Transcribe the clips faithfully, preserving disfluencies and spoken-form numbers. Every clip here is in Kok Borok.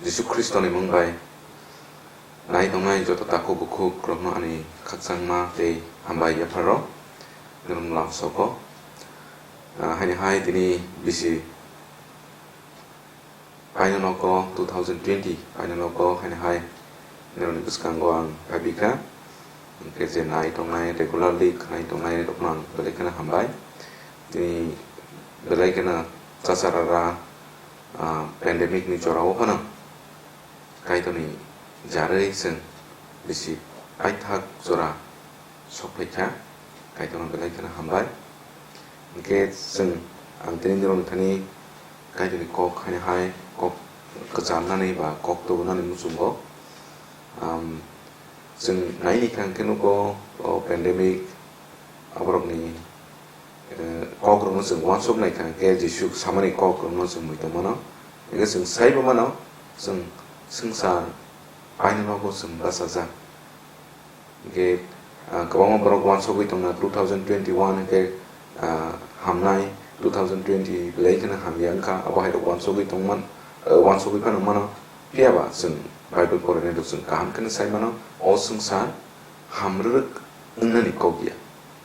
Jisu Khristoni mung bai nai tongnai joto takhuk bukhuk rokno ani khakchangma tei hambai yapharo nwng lamsogo. Ah, haini hai tini bisi paino nogo two thousand twenty paino nogo haini hai nirokni bwskango ang phaibikha. Hwnkhe je nai tongnai, regularly khwnai tongnai rokno ang belai kheno hambai. Tini belai kheno chasarara, ah, pandemic ni jorao phano Kaitorni jarwi chwng bisi paithak jora sok phaikha, Kaitorno belai kheno hambai. Hwnkhe chwng ang tini nirokni thani Kaitorni kok haini hai kok kwcharnani ba kok tubunani muchungo. Am, chwng naini kha hwnkhe nugo o pandemic aborokni, eh, kokrokno chwng uansuk nai kha hwnkhe Jisu samani kokrokno chwng muitu mano. Hwnkhe chwng saibo mano, chwng swngchar painano bo chwng bachajak. Hwnkhe, ah, kwbangma borok uansugwi tongna two thousand twenty-one hwnkhe, ah, hamnai, two thousand twenty belai kheno hamya wngkha, abo hai rok uansugwi tongman, ah, uansugwi phano mano. Phiya ba chwng Bible porinai rok chwng kaham kheno sai mano, o swngchar hamrwrwk wngnani kok ya,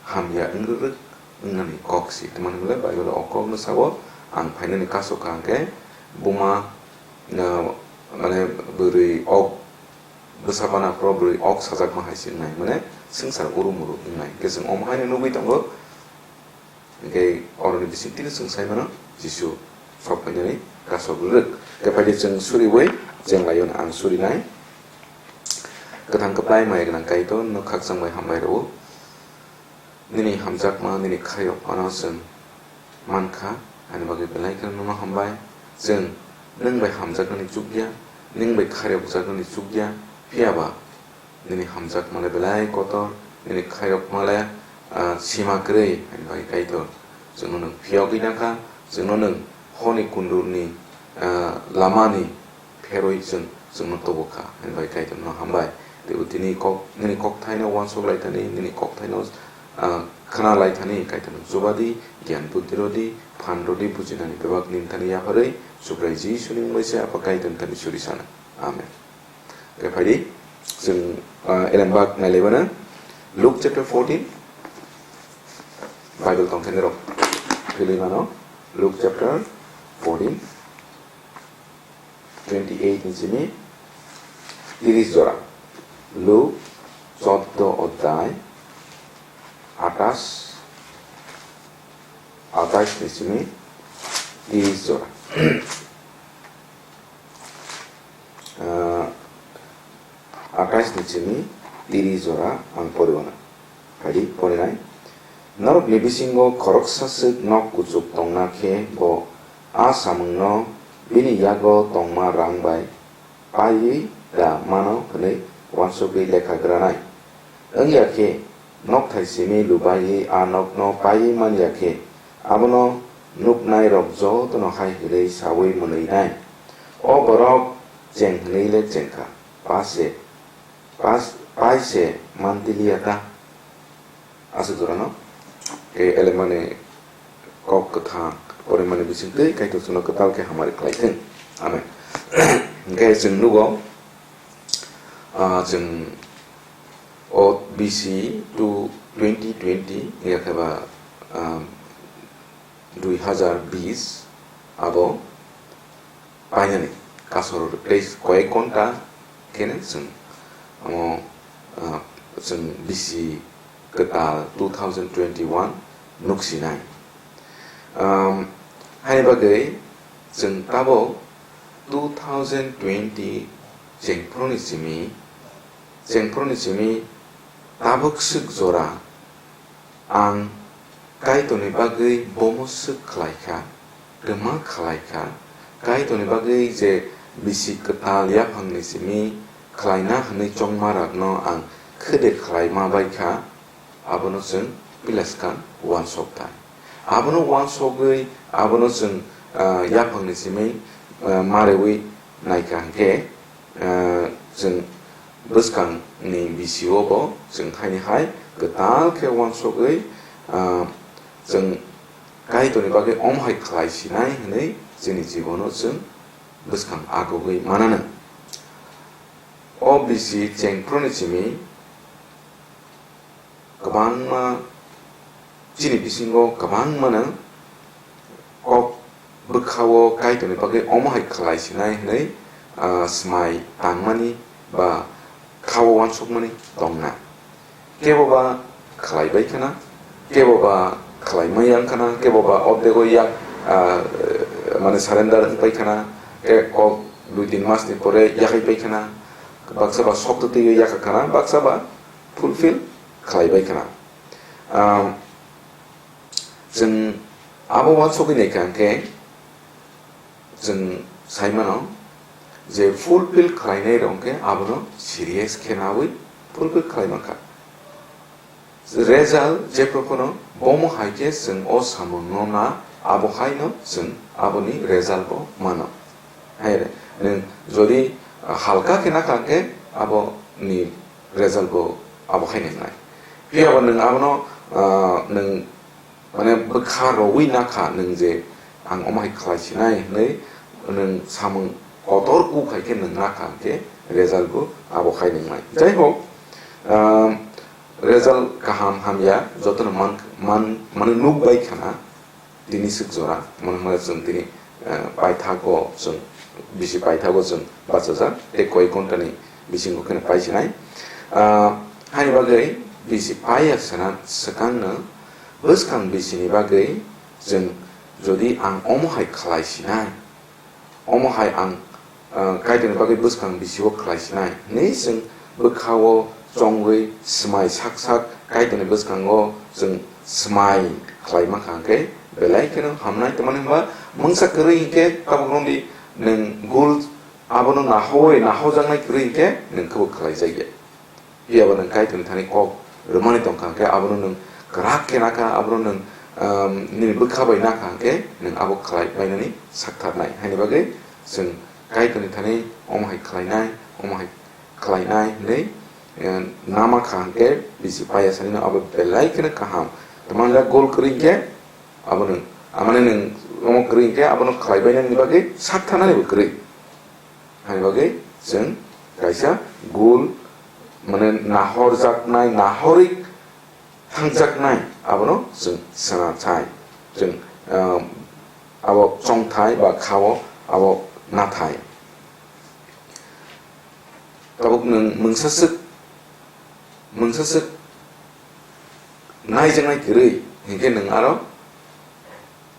hamya wngrwrwk wngnani kok si. Tamni hwnle Bible o kok no sao, ang phainani kaso kha hwnkhe buma, ah, mane bwrwi ok bwsa bana pro bwrwi ok sajakma hai se wngnai, mane swngchar uru muru wngnai. Hwnkhe chwng omo haino nugwi tongo. Hwnkhe oroni bisingtwi chwng sai mano Jisu sok phainani kasok rwrwk. Hwnkhe phaidi chwng suriwi chwng laio ang surinai. Kwthang kwplai maya gwnang Kaitor, no khakchang bai hambai rwo. Nini hamjakma, nini khairokmano chwng mankha, ani bagwi belai kheno nono hambai. Chwng nwng bai hamjaknani chukya, nwng bai khairokjaknani chukya, phiya ba nini hamjakmale belai kotor, nini khairokmale, ah, sima kwrwi, ani bagwi Kaitor chwngno nwng phiyogwi nakha, chwngno nwng honi kundurni, ah, lamani pherwi chwng, chwngno tubu kha, hwnwi bai Kaitorno hambai. Teibo tini kok, nini kokthaino uansuk lai thani, nini kokthaino, ah, khna lai thani, Kaitorno chuba di, giyan buddhi rw di, phan rw di, bujinani bebak nini thani yapharwi, Subrai Jisuni mungwi se Apha Kaitorni thani suri sana. Amen. Khe phaidi, chwng, ah, elembak nailaibana, Luke chapter fourteen, Bible tongkhe nirok philwi mano, Luke chapter fourteen. Twenty eight ni simi tiris jora. Luke choddo odhyay atas, atais ni simi tiris jora. Ah, atais ni simi tiris jora ang poriwana. Phaidi porinai. Norokni bisingo khoroksa swk nok kuchuk tongna khe bo a samungno bini yago tongma rang bai paiwi da mano hwnwi uansugwi lekha granai. Wngya khe, nokthai simi lubaiwi a nokno paiwi manya khe, abono nuknairok jotono hai hwnwi saui mwnwinai, "O borok cheng hwnwi le chengkha, pa se, pa, pai se mantiliya ta?" Aswk jorano, eh, elemani kok kwthang porimani bisingtwi Kaitor chwngno kwtal khe hamari khlai thung. Amen. Hwnkhe chwng nugo, ah, chwng o B C to twenty twenty, ya khe ba, ah, dui hazar bis abo painani kasoro tei koyek ghonta kheno chwng omo, ah, chwng bisi kwtal two thousand twenty-one nuksinai. Um, haini bagwi chwng tabuk two thousand twenty chengphuruni simi, chengphuruni simi tabuk swk jora ang Kaitorni bagwi bomo swk khlai kha, kwma khlai kha. Kaitorni bagwi je bisi kwtal yaphangni simi khlaina hwnwi chongmarokno ang khede khlaima bai kha, abono chwng pilaskang uansok thai. Abono uansogwi, abono chwng, ah, yaphangni simi, ah, marewi naikha hwnkhe, ah, chwng bwskangni bisio bo chwng haini hai kwtal khe uansogwi, ah, chwng Kaitorni bagwi omo hai khlai sinai hwnwi chini jibono chwng bwskang agugwi mananw. O bisi chengphru ni simi kwbangma chini bisingo kwbangmano kok bwkhao Kaitorni bagwi omo hai khlai sinai hwnwi, ah, swmai tangmani ba khao uansukmani tongna. Kebo ba khlai bai khna, kebo ba khlai mai yang khna, kebo ba ordego yak, ah, mane surrender wng pai khna, ke kok dui tin mas ni pore yakhai pai khna, baksa ba sokto twiwi yakha khna, baksa ba fulfill khlai bai khna. Um, chwng abo uansugwi naikha hwnkhe, chwng sai mano je fulfill khlainai rok hwnkhe abono serious khe nawi fulfill khlai mankha. Result jephru phano bomo hai khe chwng o samung no na, abo hai no chwng aboni result bo mano. Hai re, nwng jodi, ah, halka khe nakha hwnkhe aboni result bo abo hai nwngnai. Phiya ba nwng abono, ah, nwng mane bwkha rowi nakha nwng je ang omo hai khlai sinai hwnwi nwng samung kotor kuk hai khe nwng nakha hwnkhe result bo abo hai nwngnai. Jai hok, ah, result kaham hamya jotono man, man, mane nuk bai khana. Tini swk jora, mano hwnba chwng tini, eh, paithago chwng, bisi paithago chwng bachajak, tei koi ghontani bisingo kheno paisinai. Ah, haini bagwi bisi paiya sana swkangno bwskang bisini bagwi chwng jodi ang omo hai khlai sinai, omo hai ang, ah, Kaitorni bagwi bwskang bisio khlai sinai hwnwi chwng bwkhao chongwi swmai sak sak Kaitorni bwskango chwng swmai khlai mankha hwnkhe belai kheno hamnai. Tamani hwnba mungsa kwrwi hinkhe tabuk romdi nwng gul abono nahowi nahojaknai kwrwi hinkhe nwng kebo khlai jakya. Phiya ba nwng Kaitorni thani kok rwmani tongkha hwnkhe abono nwng kwrak khe nakha, abono nwng, um, nini bwkha bai nakha hwnkhe nwng abo khlai bainani saktharnai. Haini bagwi chwng Kaitorni thani omo hai khlainai, omo hai khlainai hwnwi, eh, nama kha hwnkhe bisi paiya sanino abo belai kheno kaham. Tamani jak gol kwrwi hinkhe abono, amani nwng omo kwrwi hinkhe abono khlai bainani bagwi saktharnani bo kwrwi. Haini bagwi chwng kaisa gul, mane nahorjaknai, nahorwi thangjaknai, abono chwng sana thai. Chwng, ah, abo chongthai ba khao abo nathai. Tabuk nwng mungsa swk, mungsa swk naijaknai kwrwi hinkhe nwng aro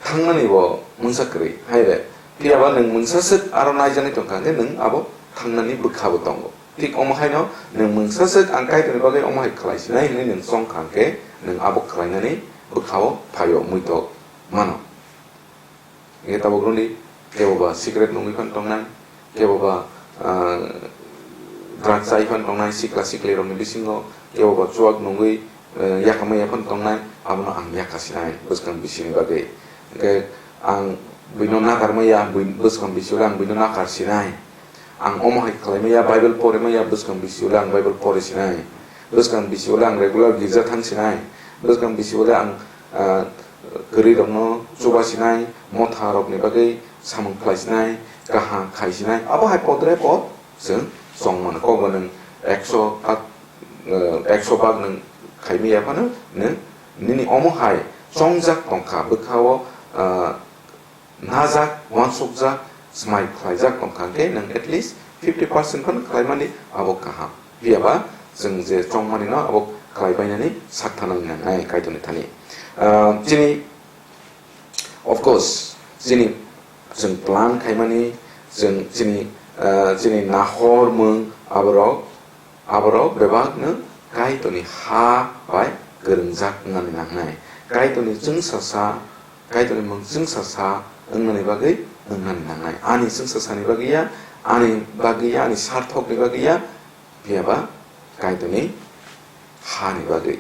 thangnani bo mungsa kwrwi. Hai de, phiya ba nwng mungsa swk aro naijaknai tongkha hwnkhe nwng abo thangnani bwkha bo tongo. Thik omo haino nwng mungsa swk ang Kaitorni bagwi omo hai khlai sinai hwnwi nwng chong kha hwnkhe nwng abo khlainani bwkha-o phaio muitok mano. Hinkhe tabuk rwdi, kebo ba cigarette nungwi phano tongnai, kebo ba, ah, drugs chai phano tongnai, sikla sikli rokni bisingo, kebo ba chuak nungwi, eh, yakamaya phano tongnai, abono ang yaka sinai bwskang bisini bagwi. Hinkhe ang buino nakar maya, bui-, bwskang bisio ang buino nakar sinai. Ang omo hai khlai maya, Bible pore maya, bwskang bisio ang Bible pore sinai. Bwskang bisio ang regular girja thang sinai. Bwskang bisio ang, ah, kwrwi rokno chuba sinai, motha rokni bagwi samung khlai sinai, kaham khai sinai, abo hai podre pod chwng chong mano. Kokbo nwng ekso bak, eh, ekso bak nwng khai maya phano nwng nini omo hai chongjak tongkha bwkha-o, eh, najak, uansukjak, smai khlaijak tongkha hwnkhe nwng at least fifty percent phano khlaimani abo kaham. Phiya ba chwng je chongmani no abo khlai bainani sak thanani nangnai Kaitorni thani. Ah, chini, of course, chini chwng plan khaimani, chwng chini, ah, chini nahor mung aborok, aborok bebakno Kaitorni ha bai kwrwngjak wngnani nangnai. Kaitorni chwngsasa, Kaitorni mung chwngsasa wngnani bagwi wngnani nangnai. Ani chwngsasani bagwi ya, ani bagwi ya, ani sarthokni bagwi ya, phiya ba Kaitorni hani bagwi.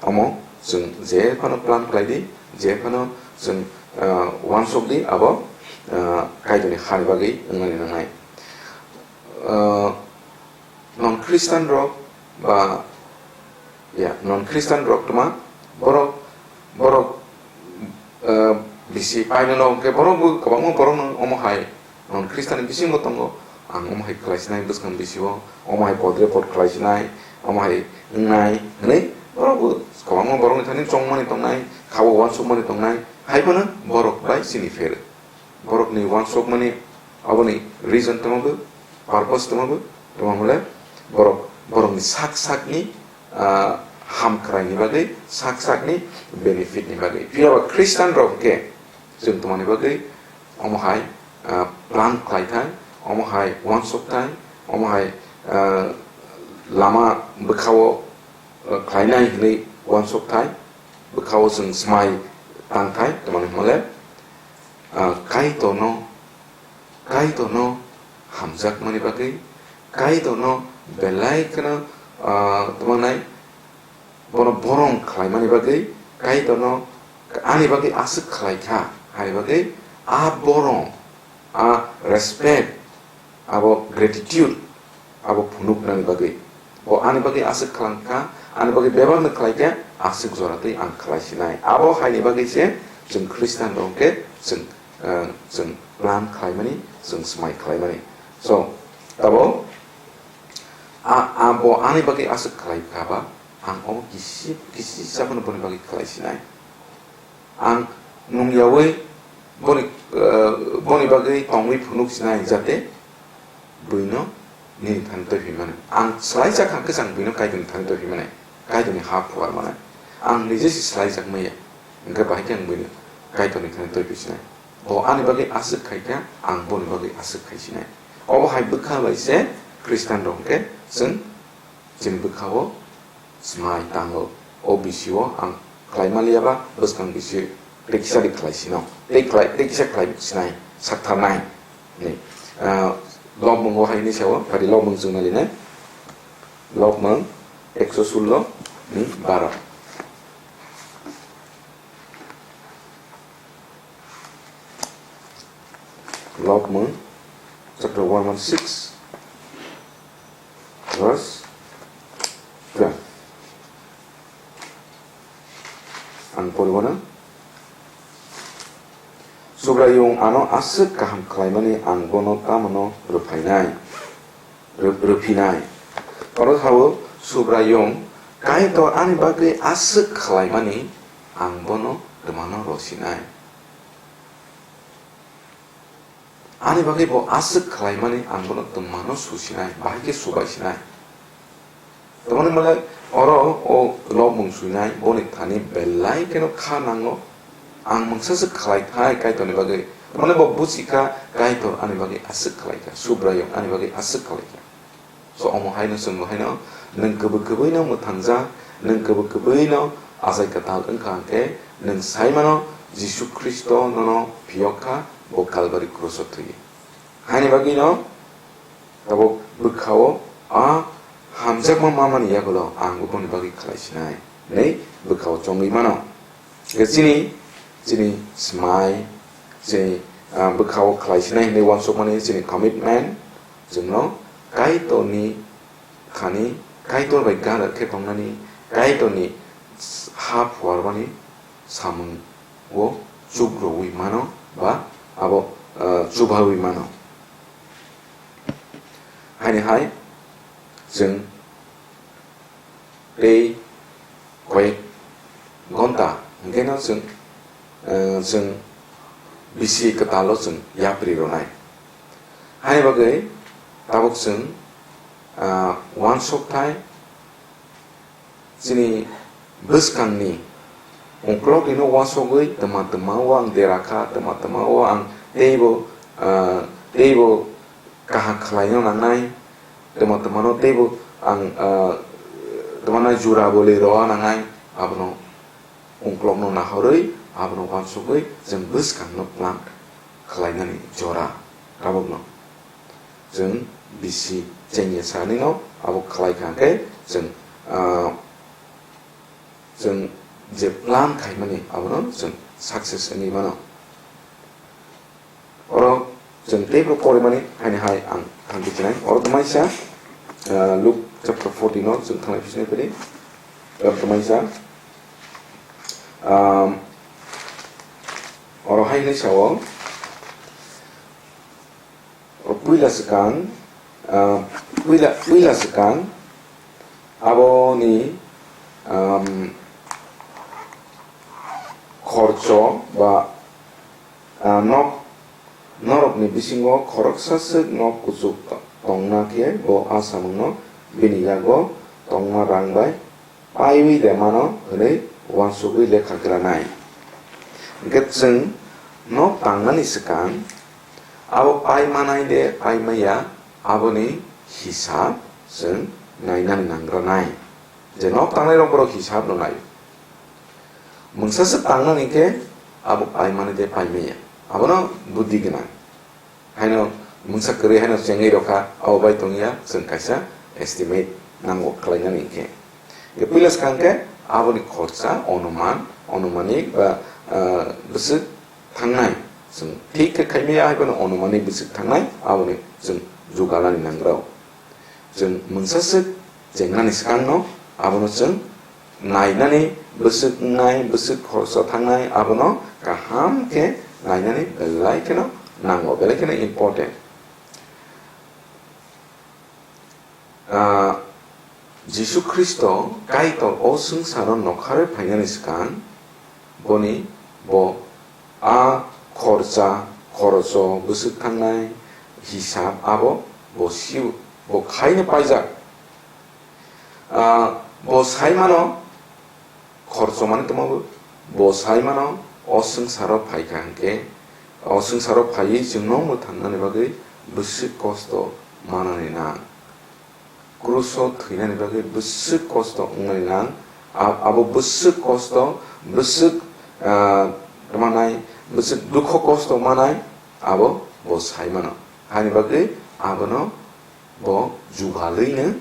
Omo chwng je phano plan khlai di, je phano chwng, ah, uansuk di, abo, ah, Kaitorni hani bagwi wngnani nangnai. Ah, non Christian rok ba, ya, non Christian rok tma borok, borok, ah, bisi paino no hwnkhe borok bo kwbangma borok no omo hai Non Khristanni bisingo tongo, ang omo hai khlai sinai bwskang bisio, omo hai podre pod khlai sinai, omo hai wngnai hwnwi borokbo kwbangma borokni thani chongmani tongnai, khabo uansukmani tongnai, hai phano borok bai chini pher. Borokni uansukmani aboni reason tongmabo, purpose tongmabo, tongmabole borok borokni sak sakni, ah, hamkraini bagwi, sak sakni benefit ni bagwi. Phiya ba Khristanrok hwnkhe chwng tongmani bagwi omo hai, ah, plan khlai thai, omo hai uansuk thai, omo hai, ah, lama bwkhao, ah, khlainai hwnwi uansuk thai, bwkhao chwng swmai tang thai, tongmani hwnmale, ah, Kaitorno, Kaitorno hamjakmani bagwi, Kaitorno belai kheno, ah, tongmanai, bono borom khlaimani bagwi, Kaitorno ani bagwi aswk khlai kha, hai bagwi a borom, a respect, abo gratitude, abo phunuknani bagwi. Bo ani bagwi aswk khlai kha, ani bagwi bebakno khlai kha, aswk jora twi ang khlai sinai. Abo haini bagwi se chwng Khristanrok hwnkhe chwng, eh, chwng plan khlaimani, chwng swmai khlaimani. So, abo a, a bo ani bagwi aswk khlai kha ba, ang omo kisi, kisi sabono boni bagwi khlai sinai. Ang nungyaui boni, eh, boni bagwi tongwi phunuk sinai, jate buino nini thani toiphi mano. Ang swlaijak kha khe ang buino Kaitorni thani toiphi mano, Kaitorni ha phuar mano. Ang nije se swlaijak maya, hwnkhe bahai khe ang buino Kaitorni thani toiphi sinai. Bo ani bagwi aswk khai kha, ang boni bagwi aswk khai sinai. Obo hai bwkha bai se Khristanrok hwnkhe chwng chini bwkhao swmai tango. O bisio ang khlai maliya ba bwskang bisio tei kisa di khlai sino. Tei khlai, tei kisa khlai sinai, saktharnai. Ni, ah, Lobmungo hai ni sao, pari Lobmung chwng nalinai. Lobmung ekso sullo ni baro. Lobmung chapter one one six, verse twelve. Ang poribo na. Subraiyung ano aswk kaham khlaimani ang bono tamano rwphainai, rw-, rwphinai. Oro sao, Subraiyung Kaitor ani bagwi aswk khlaimani ang bono twmano rwsinai. Ani bagwi bo aswk khlaimani ang bono twmano susinai, bahai khe subai sinai. Tamoni male oro o lobmung suinai boni thani belai kheno kha nango. Ang mungsa se khlai thai Kaitorni bagwi. Tamoni bo busi kha Kaitor ani bagwi aswk khlai kha, Subraiyung ani bagwi aswk khlai kha. So, omo haino chwng bo haino, nwng kwbwi kwbwino mwthangjak, nwng kwbwi kwbwino achai kwtal wngkha hwnkhe, nwng sai mano Jisu Khristo nono phiyok kha, bo Kalbari kruso thwiwi. Haini bagwino tabuk bwkhao a hamjakma mamani yagulo ang bo boni bagwi khlai sinai, hwnwi bwkhao chongwi mano. Hwnkhe chini, chini swmai, chini, ah, bwkhao khlai sinai hwnwi uansukmani chini commitment, chwngno Kaitorni thani, Kaitor bai gana khe tongnani, Kaitorni ha phuarmani samungo chukrogwi mano ba abo, ah, chubawi mano. Haini hai chwng tei koyek gonta hwnkhe no chwng, eh, chwng bisi kwtalo chwng yapri rwnai. Hai bagwi tabuk chwng, ah, uansukthai chini bwskangni ungkuloknino uansugwi twma twma o ang dera kha, twma twma o ang teibo, ah, teibo kaham khlaina nangnai, twma twmano teibo ang, ah, twmano jura boli rw nangnai, abono ungkulokno nahorwi, abono uansugwi chwng bwskangno plan khlainani jora tabukno. Chwng bisi chengya sanino abo khlai kha khe chwng, ah, chwng je plan khaimani abono chwng success wngwi mano. Oro chwng teibo porimani haini hai ang thangwi chinai. Oro tamaisa, ah, Luke chapter fourteen o chwng thanglai phi sinai phai di. Oro tamaisa, um, oro hai hinwi sao, Puila swkang, ah, puila, puila swkang aboni, um, khorcho ba, ah, nok, norokni bisingo khoroksa swk nok kuchuk to-, tongna khe bo a samungno bini yago tongma rang bai paiwi remano hwnwi uansugwi lekha granai. Hwnkhe chwng nok tangnani swkang abo pai manai de pai maya, aboni hisab chwng nainani nangranai. Je nok tangnai rok borok hisab no nai. Mungsa swk tangnani khe abo pai manai de pai maya. Abono buddhi gwnang. Haino mungsa kwrwi haino chengwi rokha, abo bai tongya chwng kaisa estimate nango khlainani hinkhe. Hinkhe puila swkang khe aboni khorcha, onuman, onumanik ba, ah, bwswk thangnai. Chwng thik khe khaimaya hai phano onumanik bwswk thangnai, aboni chwng jugalnani nangrao. Chwng mungsa swk chengnani swkangno abono chwng nainani bwswk wngnai, bwswk khoroksa thangnai, abono kaham khe nainani belai kheno nango, belai kheno important. Ah, Jisu Khristo Kaitor o swngcharo nokharwi phainani swkang, boni bo a khorcha, khorocho, bwswk thangnai, hisab abo bo sio, bo khaino paijak. Ah, bo sai mano, khorcho mani tongma bo, bo sai mano, o swngcharo phaikha hwnkhe, o swngcharo phaiwi chwngno mwthangnani bagwi bwswk kosto manani nang. Kruso thwinani bagwi bwswk kosto wngnani nang, a-, abo bwswk kosto, bwswk, ah, manai, bwswk dukho kosto manai, abo bo sai mano. Hani bagwi abono bo jugalwino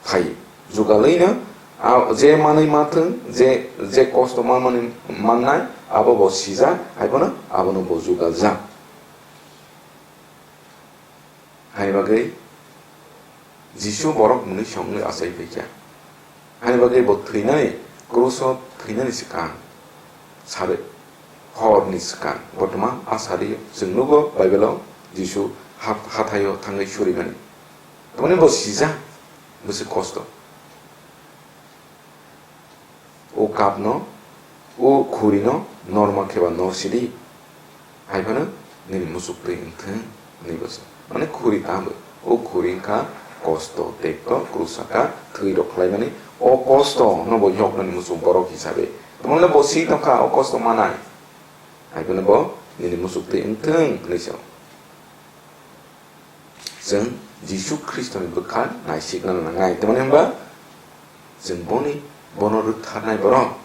phai. Jugalwino, a, je manwi mathwng, je, je kosto manmani mannai, abo bo sijak, hai phano abono bo jugaljak. Hani bagwi Jisu borok mwnwi songwi achai phaikha. Hani bagwi bo thwinani, kruso thwinani swkang, sari, horni swkang, kotorma a sari chwng nugo Bible-o Jisu ha-, hathaio thangwi surimani. Tamoni bo sijak, bwswk kosto. O cup no, o khuri no norma khe ba nor sidi. Hai phano nini muchuk twi wngthung hwnwi bo se. Mane khuri tamo, o khuri wngkha kosto, tekto, krusaka, thwi rok khlaimani. O kosto no bo yoknani muchuk borok hisabe. Tamoni bo si tongkha o kosto manai. Hai phano bo nini muchuk twi wngthung hwnwi se. Chwng Jisu Khristoni bwkha naisikna nangnai. Tamoni hwnba chwng boni, bono rwktharnai borok.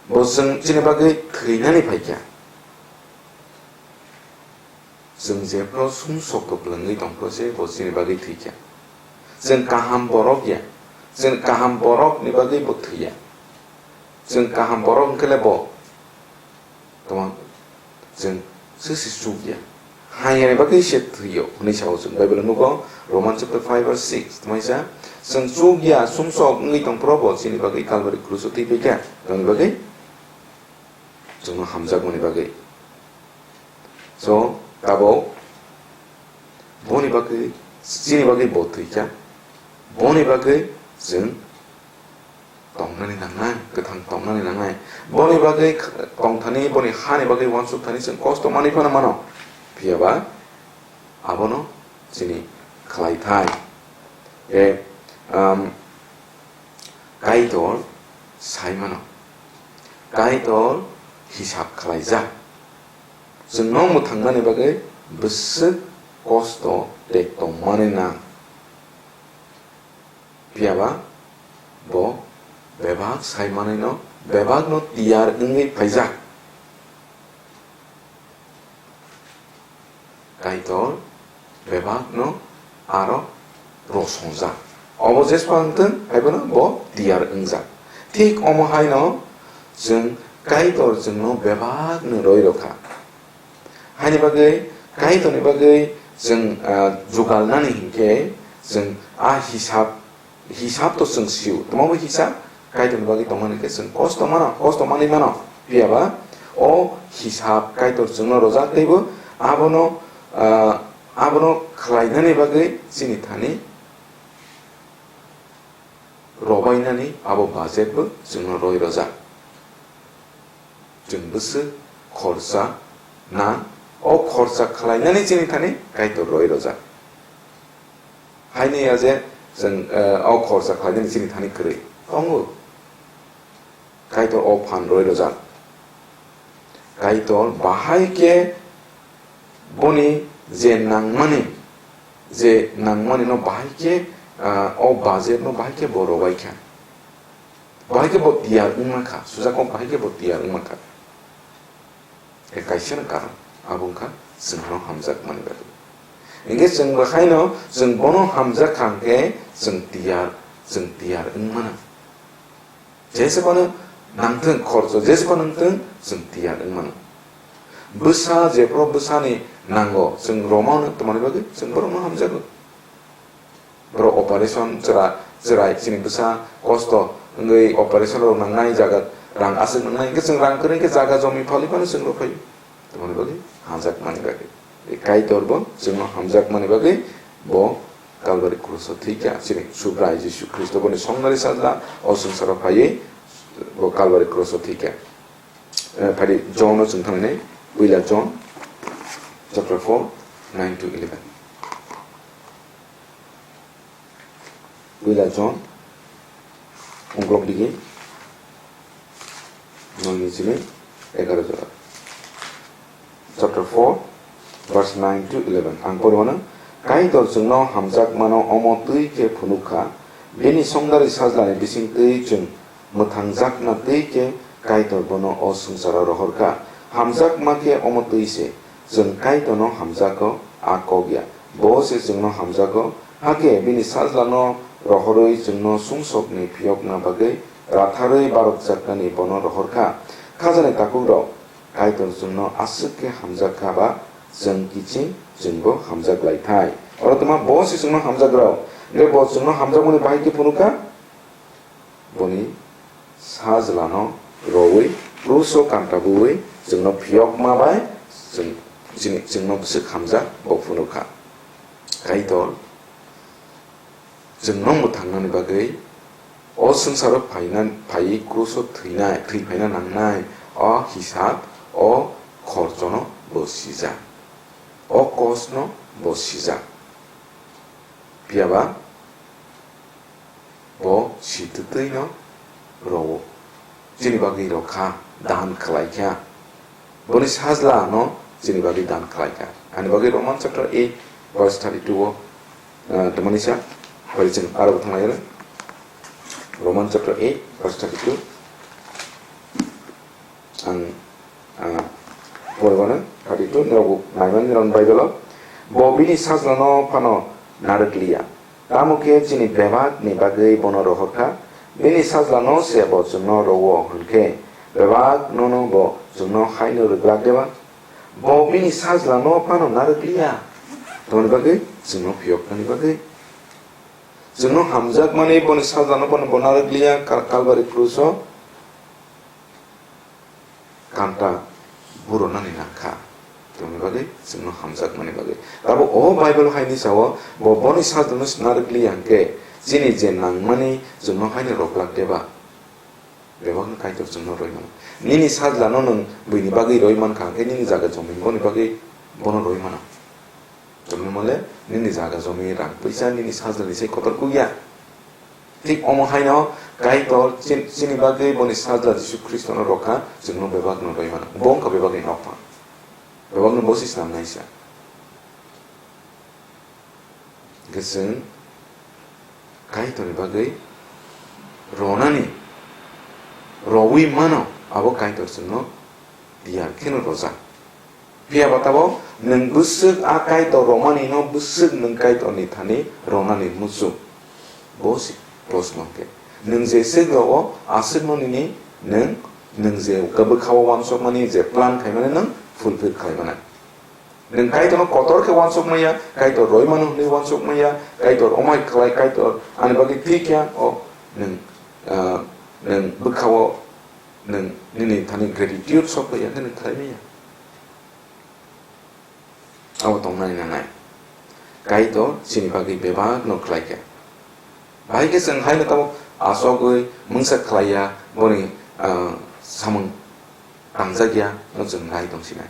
Bo chwng chini bagwi thwinani phaikha. Chwng jephru sumsok kwplwngwi tongphru se bo chini bagwi thwikha. Chwng kaham borok ya. Chwng kaham borokni bagwi bo thwiya. Chwng kaham borok wngkhe le bo Tamo chwng se se chukya. Hamyani bagwi se thwiyo hwnwi sao chwng. Bible nugo Roman chapter five verse six. Tamo sa chwng chukya, sumsok wngwi tongphuru bo chini bagwi Calvary cross-o thwi phaikha. Tamoni bagwi chwngno hamjakmani bagwi. So, tabuk boni bagwi, chini bagwi bo thwikha. Boni bagwi chwng tongnani nangnai, kwthang tongnani nangnai. Boni bagwi tongthani, boni hani bagwi uansukthani chwng kosto manwi phano mano. Phiya ba abono chini khlaithai. E, um, Kaitor sai mano. Kaitor hisab khlaijak. Chwngno mwthangnani bagwi bwswk kosto tei tongmani nang. Phiya ba bo bebak sai manwino bebakno tiyar wngwi phaijak. Kaitor bebakno aro rosongjak. Obo jespa wngthwng, haibono bo tiyar wngjak. Thik omo haino chwng Kaitor chwngno bebakno roi rokha. Haini bagwi Kaitorni bagwi chwng, ah, jugalnani hinkhe chwng a hisab, hisab to chwng sio. Tamo bo hisab? Kaitorni bagwi tongmani khe chwng kosto mano, kosto manwi mano. Phiya ba o hisab Kaitor chwngno rojak teibo abono, ah, Abono khlainani bagwi chini thani robainani abo budget bo chwngno roi rojak. Chwng bwswk khorsa nang, o khorsa khlainani chini thani Kaitor roi rojak. Haini ya je chwng, eh, o khorsa khlainani chini thani kwrwi tongo. Kaitor o phan roi rojak. Kaitor bahai khe boni je nangmani, je nangmani no bahai khe, ah, o budget no bahai khe bo robai kha. Bahai khe bo tiyar wngma kha, sujak o bahai khe bo tiyar wngma kha. E kaisa no karon, abo wngkha chwngno hamjakmani bagwi. Hinkhe chwng bo haino chwng bono hamjak kha hinkhe chwng tiyar, chwng tiyar wngmano. Jesa phano nangthwng khorcho, jesa phano nangthwng chwng tiyar wngmano. Bwsa jephru bwsani nango, chwng romano tongmani bagwi chwng borokno hamjago. Borok operation chwra-, chwrai chini bwsa kosto wngwi operation rok nangnai jaga rang aswk nangnai, hinkhe chwng rang kwrwi khe jaga jomi phalwi phano chwng rw phaio. Tongmani bagwi hamjakmani bagwi. Tei Kaitor bo chwngno hamjakmani bagwi bo Kalvari kruso thwikha. Chini Subrai Jisu Khristo boni songnari sajla o swngcharo phaiwi bo Kalvari kruso thwikha. Eh, phadi John no chwng thangnai, puila John chapter four, nine to eleven. Puila John, ungklok digi, noni chini egaroh jora. Chapter four, verse nine to eleven. Ang pori mano, Kaitor chwngno hamjakmano omo twi khe phunuk kha, bini songdari sajlani bising twi chwng mwthangjakna twi khe Kaitor bono o swngcharo rohor kha. Hamjakma khe omo twi se, chwng Kaitorno hamjago, a kok ya. Bo se chwngno hamjago, hakhe bini sajlano rohorwi chwngno sumsokni phiyokna bagwi ratharwi barokjaknani bono rohor kha. Khajani takukrok, Kaitor chwngno aswk khe hamjak kha ba, chwng kiching chwngbo hamjak lai thai. Oro twma bo se chwngno hamjak rw, hwnkhe bo chwngno hamjakmani bahai khe phunuk kha. Boni sajlano rowui kruso kanta buwi chwngno phiyokma bai chwng, chini, chwngno bwswk hamjak bo phunuk kha. Kaitor chwngno mwthangnani bagwi o swngcharo phaina, phaiwi kruso thwinai, thwi phaina nangnai o hisab, o khorchono bo sijak, o kosno bo sijak. Phiyaba bo sitwtwino rwo. Chini bagwi rokha, dan khlaikha. Boni sajlano chini bagwi dan khlaikha. Ani bagwi Roman chapter eight verse thirty-two o, ah, tongmani sa, bai chwng aro thanglaio. Roman chapter eight verse thirty-two. Ang, ah, poribano thirty-two, norok naimani norok Bible-o. Bo bini sajlano phano narwkliya. Tamo khe chini bebakni bagwi bono rohor kha. Bini sajlano se bo chwngno rwo hwn khe, bebak nono bo chwngno haino rwglak deba? Bo bini sajlano phano narwkliya. Tamoni bagwi chwngno phiyoknani bagwi. Chwngno hamjakmani boni sajlano phano bo narwkliya Kal-, Kalvari kruso. Kanta buronani nangkha. Tongni bagwi chwngno hamjakmani bagwi. Abo o Bible haini sao, bo boni sajlano narwkliya hwnkhe, chini je nangmani chwngno haino roglak deba? Bebakno Kaitor chwngno roi mano. Nini sajlano nwng buini bagwi roi mankha hwnkhe, nini jaga jomi boni bagwi bono roi mano. Chwngno mole nini jaga jomi, rang puisa, nini sajlani se kotor kukya. Thik omo haino Kaitor chin-, chini bagwi boni sajla Jisu Khristono rokha, chwngno bebakno roi mano. Bo wngkha bebakni nokphang. Bebakno bo se snamnaisa. Hwnkhe chwng Kaitorni bagwi ronani, rowi mano, abo Kaitor chwngno tiyar kheno rojak. Phiya ba tabok nwng bwswk a Kaitor romani no bwswk nwng Kaitor ni thani ronani muchung? Bo se proshno khe. Nwng je swk rogo aswk no nini nwng, nwng je bwkha o wansokmani je plan khaimani nwng fulfill khlai mano. Nwng Kaitor no kotor khe wansok maya, Kaitor roi mano hwnwi wansok maya, Kaitor omai khlai, Kaitor ani bagwi thwi khe o nwng, ah, nwng bwkha o nwng nini thani gratitude sok ya, nini khlai maya. Abo tongnani nangnai. Kaitor chini bagwi bebak no khlai kha. Bahai khe chwng haino tabuk achogwi mungsa khlai ya, boni, ah, samung tangjak ya no chwng nai tong sinai.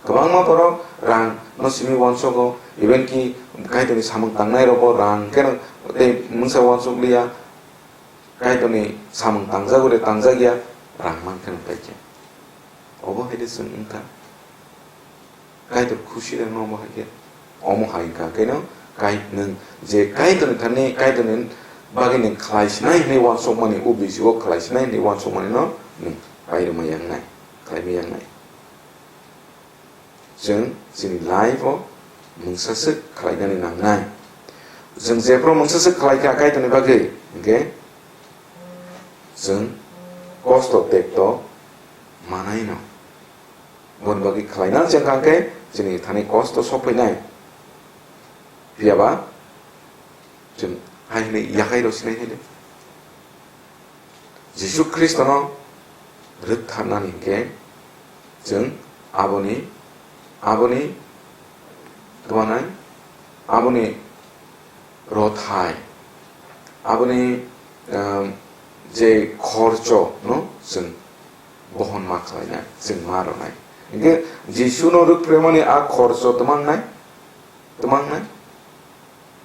Kwbangma borok rang no simi uansogo, even ki Kaitorni samung tangnai rogo rang khe no tei mungsa uansuk liya, Kaitorni samung tangjak ure tangjak ya rang man khe no pai khe. Obo hai de chwng wng kha. Kaitor khusi rang no omo hai khe. Omo hai wng kha khe no kai nwng je Kaitorni thani Kaitorni bagwi nwng khlai sinai hinwi uansuk mani, o bisi o khlai sinai hinwi uansuk mani no nwng pai rwma yang nai, khlai ma yang nai. Chwng chini life o mungsa swk khlainani nangnai. Chwng jephru mungsa swk khlai kha Kaitorni bagwi, hinkhe chwng kosto tekto manaino. Boni bagwi khlaina chwng kha khe chini thani kosto sok phainai. Phiya ba chwng hai hwnwi yakhai rw sinai hai de. Jisu Khristono rwktharnani hinkhe chwng aboni, aboni twanai, aboni rothai, aboni, um, je khorcho no chwng bohon ma khlainai, chwng ma rwnai. Hinkhe Jisuno rwkphremani a khorcho twmangnai, twmangnai.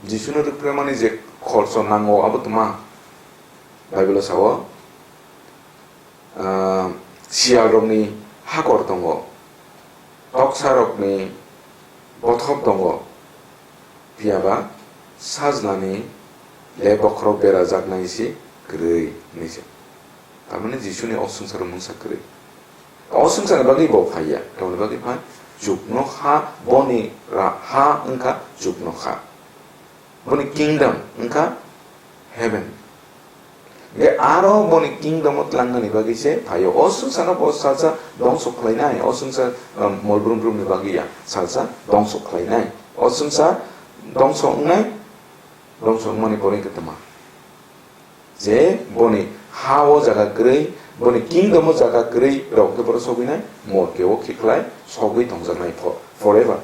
Jisuno rwkphremani je khorcho nango, abo twma. Bible-o sao, ah, siyalrokni hakor tongo, toksarokni bothop tongo, phiya ba sajlani le bokhorok berajaknai se kwrwi, hinwi se. Tamani Jisuni o swngcharo mungsa kwrwi. O swngcharni bagwi bo phaiya, tamoni bagwi phai chuknoha, boni ra-, ha wngkha chuknoha. Boni kingdom wngkha heaven. Ge aro boni kingdom o tlangnani bagwi se phaio. O swngcharno bo salsa dongso khlainai, o swngchar, um, mol brum brumni bagwi ya salsa dongso khlainai. O swngchar dongso wngnai, dongso wngmani pore wngkha tma? Je boni ha o jaga kwrwi, boni kingdom o jaga kwrwi rok khe bohrok sogwinai, morke o khiklai sogwi tongjaknai for-, forever,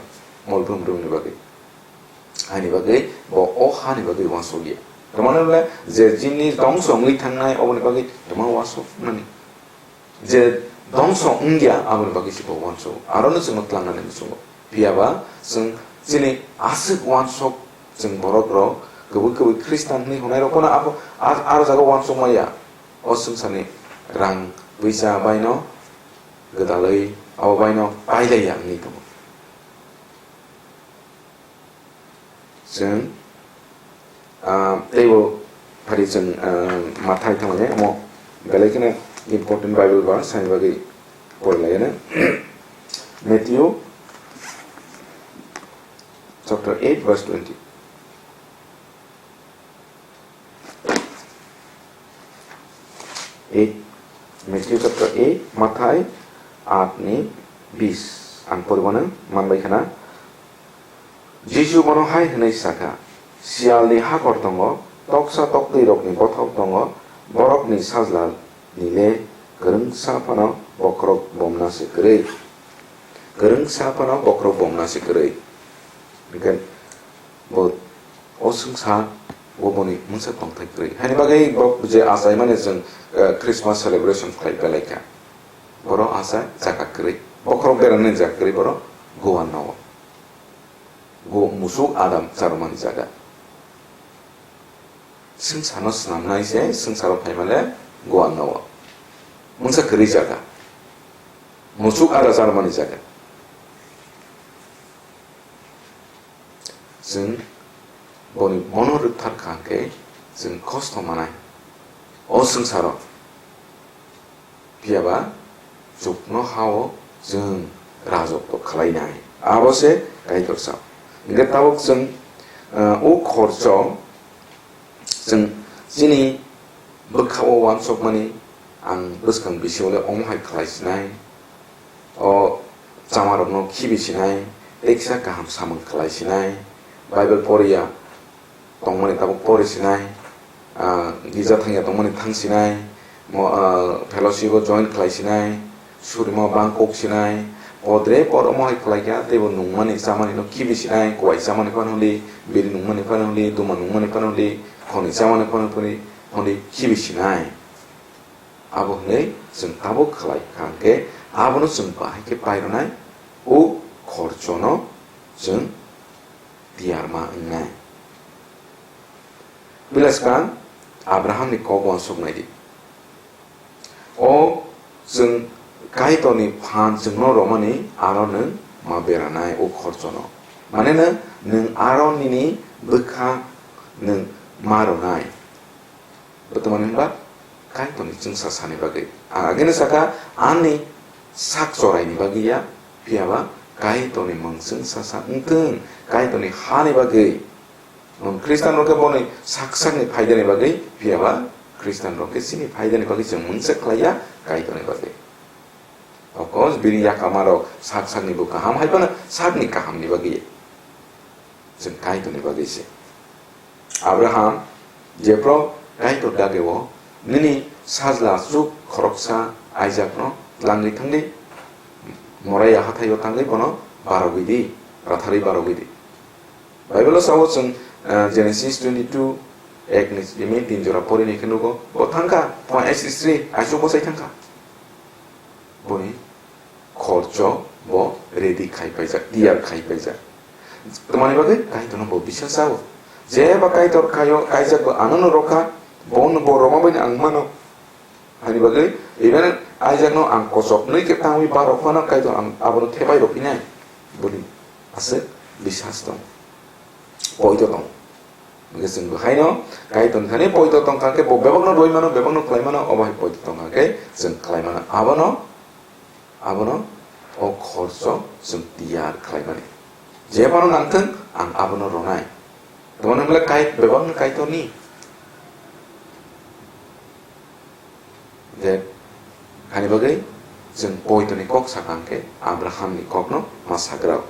mol brum brumni bagwi. Haini bagwi bo o hani bagwi uansukya. Tamani hwnle je jini dongso wngwi thangnai, oboni bagwi tama uansukmani. Je dongso wngya, aboni bagwi se bo uansuk. Arono chwngno tlangnani muchungo. Phiya ba chwng chini aswk uansuk, chwng borok rok kwbwi kwbwi Khristan hwnwi hwnai rok phano abo ar, ar jaga uansuk maya. O swngcharni rang puisa baino gwdalwi abo baino pailaiya wngwi tongo. Chwng, ah, teibo phari chwng, ah, Mathai thangmani omo belai kheno important Bible verse, haini bagwi porilaiyano. Matthew chapter eight verse twenty. Eight, Matthew chapter eight, Mathai aat ni bis. Ang poribano manbai khana. Jisu bono hai hwnwi sakha, "Siyalni hakor tongo, toksa toktwirokni bothop tongo, borokni sajla nile kwrwngsa phano bokhorok bomna se kwrwi. Kwrwngsa phano bokhorok bomna se kwrwi." Hwnkhe bo o swngsa o boni mungsa tongthai kwrwi. Haini bagwi bo je achaimani chwng, eh, Christmas celebration khlai belai kha. Borok achai jaga kwrwi. Bokhorok beranani jaga kwrwi borok Goa no. Go musuk adam charwmani jaga. Swngcharno swnamnai se swngcharo phaimale Goa no. Mungsa kwrwi jaga. Musuk ada charwmani jaga. Chwng boni bono rwkthar kha hwnkhe chwng kosto manai. O swngcharo. Phiya ba chuknoha-o chwng rajotw khlainai. Abo se Kaitor sa. Hwnkhe tabuk chwng, ah, o khorcho chwng chini bwkha-o uansukmani ang bwskang bisingole omo hai khlai sinai. O chamarokno khibi sinai, tei kisa kaham samung khlai sinai, Bible poriya tongmani tabuk pori sinai, ah, girja thangya tongmani thang sinai, mo-, ah, fellowship o join khlai sinai, surima bang kok sinai, Podre pod omo hai khlai kha, teibo nungmani chamani no khibi sinai, kuwai chamani phano hwnli, biri nungmani phano hwnli, duma nungmani phano hwnli, khoni chamani phano hwnli, hwnli khibi sinai. Abo hwnwi chwng tabuk khlai kha hwnkhe, abono chwng bahai khe pairwnai, o khorchono chwng tiyar ma wngnai. Pila swkang Abrahamni kok uansuk nai di. O chwng Kaitorni phan chwngno romani aro nwng ma beranai o khorchono. Mane nwng, nwng aro nini bwkha nwng ma rwnai. Bo tongmani hwnba Kaitorni chwngsa sani bagwi. Ang agini saka ani sak choraini bagwi ya, phiyaba Kaitorni mung chwngsa sa wngthwng, Kaitorni hani bagwi. Nwng Khristian rok khe boni sak sakni phaidani bagwi, phiyaba Khristian rok khe chini phaidani bagwi chwng mungsa khlaiya Kaitorni bagwi. Okos bini yakama rok sak sakni bo kaham hai phano sakni kahamni bagwi. Chwng Kaitorni bagwi se. Abraham, jephru Kaitor dageo nini sajla chuk khoroksa Isaakno tlangwi thangdi, Moria hathaio thangwi bono barogwi di, ratharwi barogwi di. Bible-o sao chwng, ah, Genesis twenty-two, ek ni simi tin jora porini khe nugo. Bo thangkha, pha S S three, aichuk bwsai thangkha. Boni khorcho bo ready khai paijak, tiyar khai paijak. Tamani bagwi Kaitorno bo bisas sao. Jeba Kaitor khaio, kaijak bo anono rokha, bono bo roma bini ang mano. Hani bagwi, even Isaakno ang kochok nwi khe tangwi ba rok phano Kaitor ang abono thepai rw phinai. Boni aswk bisas tong. Poito tong. Hwnkhe chwng bo haino Kaitorni thani poito tong kha khe bo bebakno rwi mano, bebakno khlai mano, obo hai poito tong kha khe chwng khlai mano. Abono, abono o khorcho chwng tiyar khlai mani. Jebano nangthwng ang abono rwnai. Tamoni hwnle Kait-, bebakno Kaitorni. Je, hani bagwi chwng poitoni kok sakha hwnkhe Abrahamni kokno ma sagrao.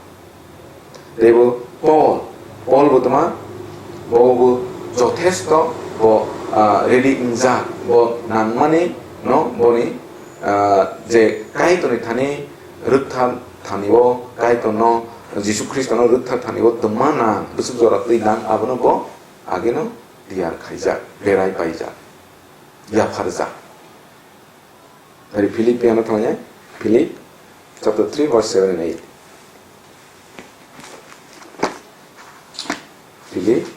Teibo Paul, Paul bo tma, bo bo jothesto bo, ah, ready wngjak, bo nangmani no boni, ah, je Kaitorni thani rwktham thani o Kaitorno Jisu Khristono rwktham thani o twma nang, bwswk jora twi nang abono bo ageno tiyar khaijak, berai paijak. Yapharjak. Dari Philippiano thangya, Philip chapter three verse seven and eight. Philip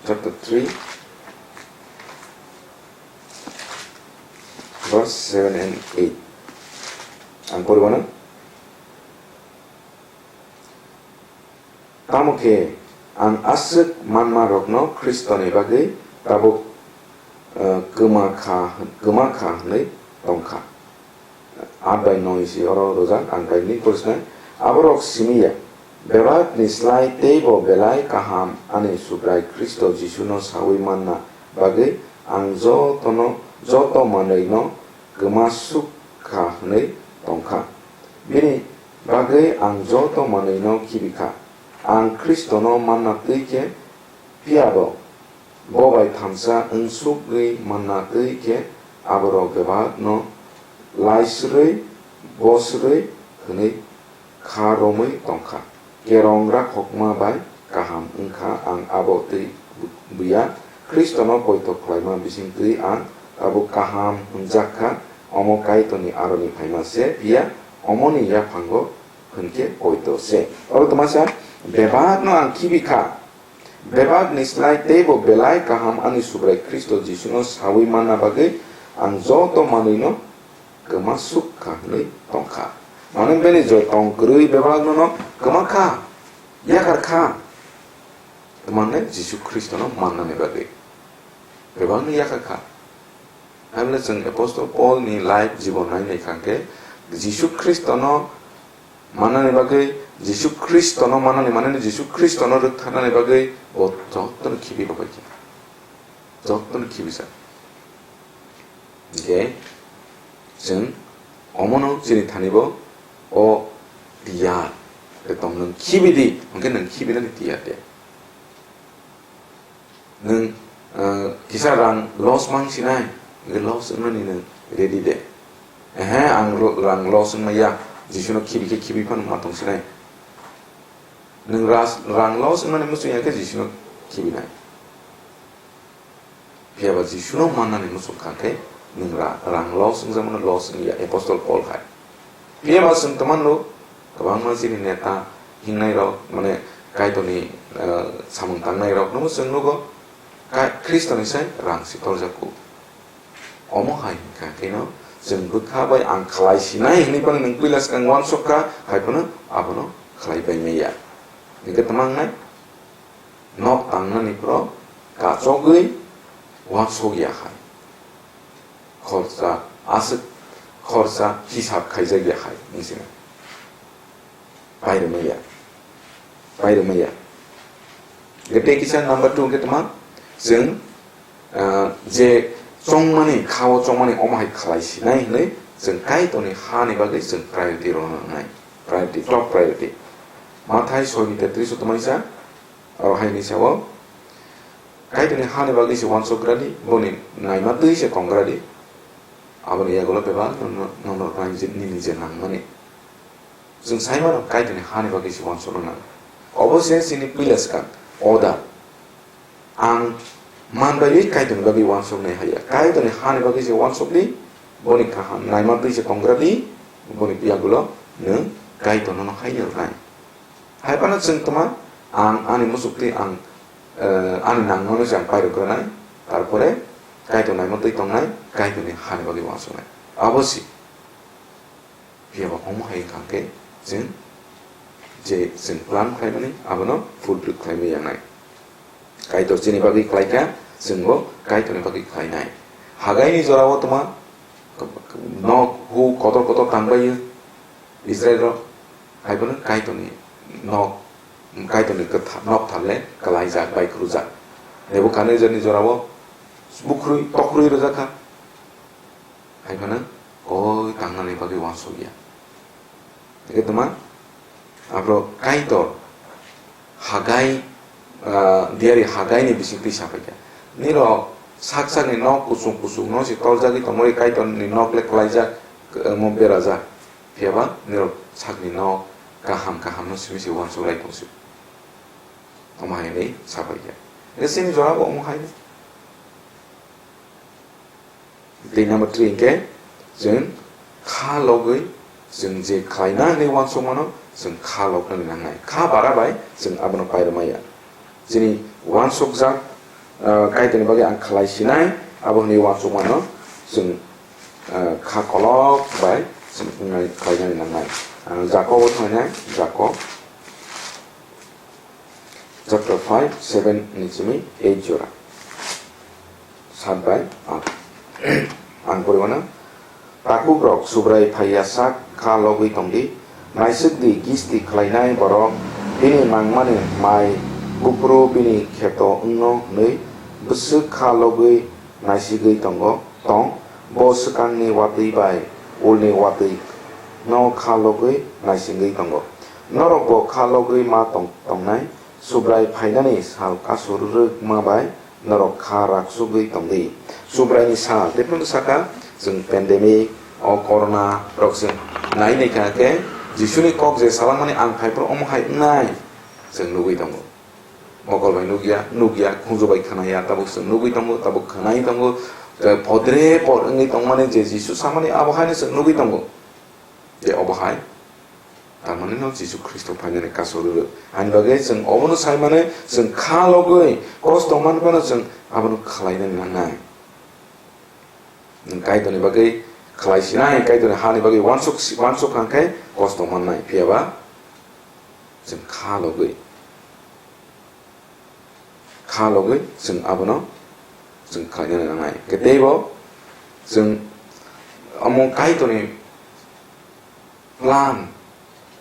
chapter three verse seven and eight. Ang poribo na? Tamo khe ang aswk manmarokno Khristoni bagwi tabuk, eh, kwma kha, kwma kha hwnwi tong kha. Aat bai noi se oro rwjak, ang bai ni porisinai. Aborok simi ya, bebak ni slai teibo belai kaham ani Subrai Khristo Jisuno saui manna bagwi ang jotono, joto manwi no kwma suk kha hwnwi tong kha. Bini bagwi ang joto manwino khibi kha. Ang Khristono manna twi khe, phiya bo, bo bai thansa wng sugwi manna twi khe, aborok bebakno laisrwi bosrwi hwnwi kha romwi tong kha. Kerong rakhokma bai kaham wng kha, ang abo twi buya. Khristono poito khlaima bising twi ang tabuk kaham hwnjak kha, omo Kaitorni aroni phaima se, phiya omoni yaphango hwn khe poito se. Oro twmasa bebakno ang khibi kha. Bebakni slai teibo belai kaham ani Subrai Khristo Jisuno saui manna bagwi ang joto manwino kwma suk kha hwnwi tong kha. Mane bini je tong kwrwi bebakno no kwma kha, yakar kha. Tamni Jisu Khristono mannani bagwi bebakno yakar kha. Haibole chwng Apostle Paul ni life jibon nai nai kha khe Jisu Khristono mannani bagwi, Jisu Khristono mannani, mane Jisu Khristono rwktharnani bagwi bo jotono khibi bo bai kha. Jotono khibisa. Hingke chwng omono chini thani bo o tiyar. Tei tong nwng khibi di, hingke nwng khibinani tiyar de. Nwng, ah, kisa rang loss mang sinai, hingke loss wngnani nwng ready de. Ehe, ang lo-, rang loss wngmaya, Jisuno khibi khe khibi phano ma tong sinai. Nwng ras-, rang loss wngmani muchung ya khe Jisuno khibinai. Phiya ba Jisuno mannani muchung kha khe nwng ra-, rang loss wngjakmano loss wngya Apostle Paul hai. Phiya ba chwng twmano kwbangma chini neta hingnai rok, mane Kaitorni, eh, samung tangnai rok no chwng nugo, Ka-, Khristoni sai rang si torjak ku. Omo hai hwnkha kheno chwng bwkha bai ang khlai sinai hwnwi phano nwng puila swkang uansuk kha, hai phano abono khlai pai maya. Hwnkhe tama wngnai? Nok tangnani borok kachogwi uansuk ya hai. Khorsa aswk, khorsa hisab khaijak ya hai, wng sini. Pairwmaya. Pairwmaya. Hwnkhe tei kisa number two hwnkhe tama, chwng, ah, je chongmani, khao chongmani omo hai khlai sinai hwnwi chwng Kaitorni hani bagwi chwng priority rwna nangnai. Priority, top priority. Mathai soi ni tetris o tamaisa, aro hai ni sao, Kaitorni hani bagwi se uansuk gradi, boni naima twi se tong gradi. Aboni yagulo bebak nono, nono rang je, nini je nangmani. Chwng sai mano Kaitorni hani bagwi se uansukna nango. Obo se chini puila swkang, order. Ang man baiwi Kaitorni bagwi uansuknai haiya. Kaitorni hani bagwi se uansukdi, boni kaham naima twi se tong gradi, boni yagulo nwng Kaitorno no hai rwnai. Hai phano chwng tama, ang ani muchuk twi ang, eh, ani nangmano se ang pairwk rwnai, tarpore Kaitor naima twi tongnai, Kaitorni hani bagwi uansuknai. Abo se. Phiya ba omo hai wngkha khe chwng je chwng plan khlaimani abono fulfill khlaimani yangnai. Kaitor chini bagwi khlaikha, chwngbo Kaitorni bagwi khlainai. Hagaini jorao tama nok hu kotor kotor tangbaio Israel rok, hai phano Kaitorni nok, Kaitorni kwtha-, nok tharle kwlaijak bai kwrwjak. Nebukadnezzarni jorao bukrwi tokrwi rwjakha. Hai phano koi tangnani bagwi uansukya. Hwnkhe tama, aphro Kaitor Hagai, ah, diari Hagaini bisingtwi saphaikha. Nirok sak sakni nok kuchung kuchung no se torjagwi tongmani Kaitorni nok le kwlaijak, omo berajak. Phiya ba nirok sakni nok kaham kaham no simi se uansuk lai tong se. Omo hai hinwi saphaikha. Hwnkhe chini jorabo omo hai. Tei number three hwnkhe, chwng kha logwi, chwng je khlaina hinwi uansukmano, chwng kha loknani nangnai. Kha bara bai chwng abono pairwmaya. Chini uansukjak, ah, Kaitorni bagwi ang khlai sinai, abo hinwi uansukmano, chwng, ah, kha kolok bai chwng wngnai khlainani nangnai. Ah, Jakobo thangnainai, Jakob. Chapter five, seven ni simi eight jora. Sat bai aat. Ang poriwana. Takukrok Subrai phaiya sak kha logwi tongdi. Naisik di gisti khlainai borok bini nangmani mai bupru bini kheto wngno hwnwi bwswk kha logwi naisigwi tongo, tong. Bo swkangni watwi bai ulni watwi no kha logwi naisingwi tongo. Norok bo kha logwi ma tong-, tongnai, Subrai phainani sal kasu rwrwkma bai norok kha raksugwi tongdi. Subraini sal, tei phano saka, chwng pandemic, o corona rok se nai nai kha khe, Jisuni kok je salangmani ang phai phuru omo hai wngnai, chwng nugwi tongo. Mokol bai nukya, nukya, khunju bai khnaya, tabuk chwng nugwi tongo, tabuk khwnai tongo. Tei podre pod wngwi tongmani je Jisu samani abo haino chwng nugwi tongo. Je obo hai, tamani no Jisu Khristo phainani kasu rwrwk. Ani bagwi chwng obono sai mano, chwng kha logwi kosto man phano chwng abono khlainani nangnai. Nwng Kaitorni bagwi khlai sinai, Kaitorni hani bagwi uansuk si-, uansuk kha khe kosto mannai, phiya ba chwng kha logwi, kha logwi chwng abono chwng khlainani nangnai. Hwnkhe teibo chwng omo Kaitorni plan,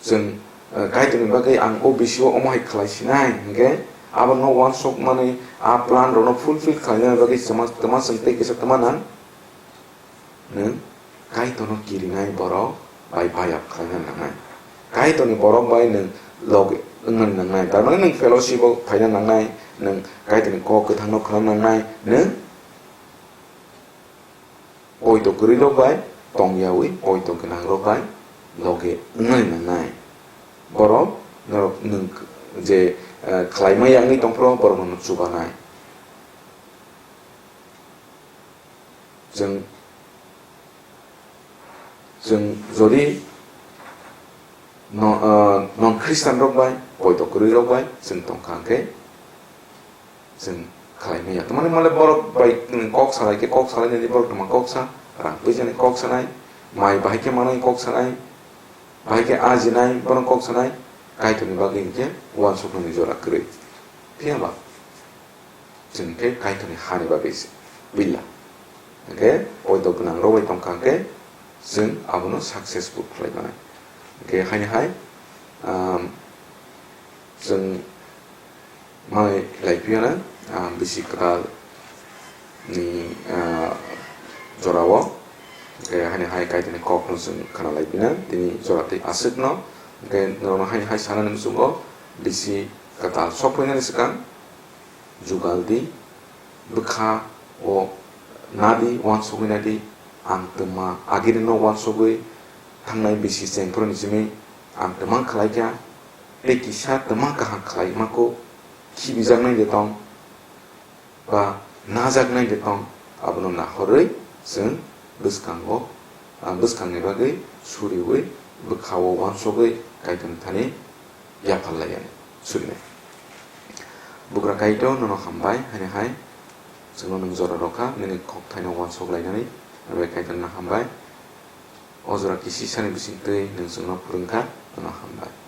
chwng, eh, Kaitorni bagwi ang o bisio omo hai khlai sinai, hwnkhe abono uansukmani a plan rokno fulfill khlainani bagwi chwma, twma chwng tei kisa twma nang. Nwng Kaitorno kirinai borok bai bayap khlaina nangnai. Kaitorni borok bai nwng log wngnani nangnai. Tamani nwng fellowship o phaina nangnai, nwng Kaitorni kok kwthangno khna nangnai, nwng poito kwrwi rok bai tongyawi poito gwnangrok bai loge wngnai nangnai. Borok norok nwng je, eh, khlaimaya wngwi tongphuru borok nono chubanai. Chwng, chwng jodi no, ah, non Christian rok bai, poito kwrwi rok bai chwng tongkha hwnkhe chwng khlai maya. Tamani mole borok bai, mm, kok salai khe kok salai nani borok tongma kok sa, rang puijani kok sanai, mai bahai khe manai kok sanai, bahai khe ajinai bono kok sanai, Kaitorni bagwi hwnkhe uansukmani jora kwrwi. Phiya ba? Chwng khe Kaitorni hani bagwi se billa. Hwnkhe poito gwnang rok bai tongkha hwnkhe chwng abono successful khlai manai. Hwnkhe haini hai, um, chwng mai lai phiyana, um, bisi kwtal ni, uh, jorao. Hwnkhe haini hai Kaitorni kokno chwng khna lai phina tini jora tei aswkno. Hwnkhe norokno haini hai sanani muchungo bisi kwtal sok phainani swkang jugal di, bwkha o nadi, uansugwi nadi, ang twma agirino uansugwi thangnai bisi chengphuru ni simi ang twmang khlaikha, tei kisa twma kaham khlai mako, khibijaknai de tong ba najaknai de tong, abono nahorwi chwng bwskango, ah, bwskangni bagwi suriwi bwkha o uansugwi Kaitorni thani yaphar lai ani surinai. Bugra Kaitor, nono hambai, haini hai chwngno nwng jora rwkha, nini kokthaino uansuk lainani, aro bai Kaitor no hambai. O jora kisisani bisingtwi nwng chwngno phwrwngkha, nono hambai.